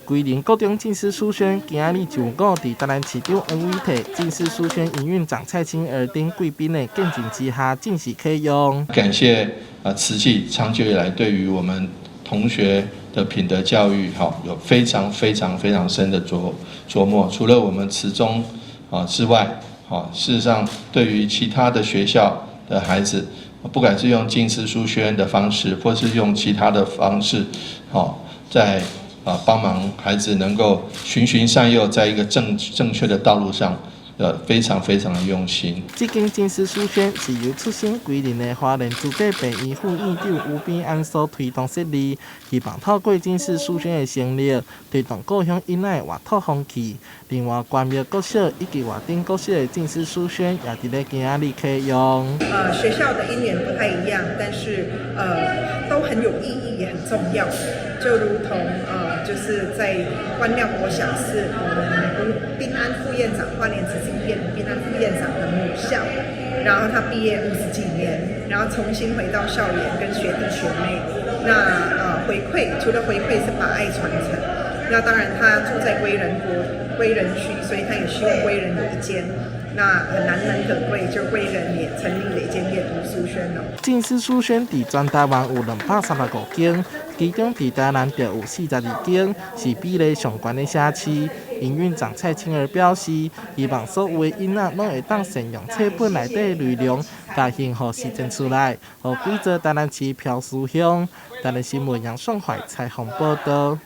歸仁國中靜思書軒今仔日上午佇台南市長黃偉哲、靜思書軒營運長蔡清兒等貴賓的見證之下，正式啟用。感謝啊，慈濟長久以來對於我們同學的品德教育，哈，有非常非常非常深的琢磨。除了我們慈中啊之外，好，事實上對於其他的學校的孩子，不管是用靜思書軒的方式，或是用其他的方式，好，在啊幫忙孩子能夠循循善誘，在一個正確的道路上，非常非常的用心。這間靜思書軒是由出身歸仁的花蓮資格病院副院長吳秉安所推動設立，希望透過靜思書軒的成立，推動故鄉囡仔的活脫風氣。另外，關廟國小以及外頂國小的靜思書軒也佇咧今仔日啟用。學校的因緣不太一樣，但是都很有意義，也很重要。就如同就是在關廟國小是我們吳秉安副院長，花蓮慈濟醫院吳秉安副院長的母校，然後他畢業50幾年，然後重新回到校園跟學弟學妹，那回饋，除了回饋是把愛傳承，那當然他住在歸仁國歸仁區，所以他也希望歸仁有一間。那很難能可貴，就歸仁也成立了一間閱讀書軒咯。靜思書軒佇全台灣有235間，其中佇台南就有42間，是比例上懸的城市。營運長蔡清兒表示，希望所有的囡仔攏會當善用冊本內底內容，共幸福實踐出來，予規座台南市飄書香。台南新聞楊雙懷採訪報導。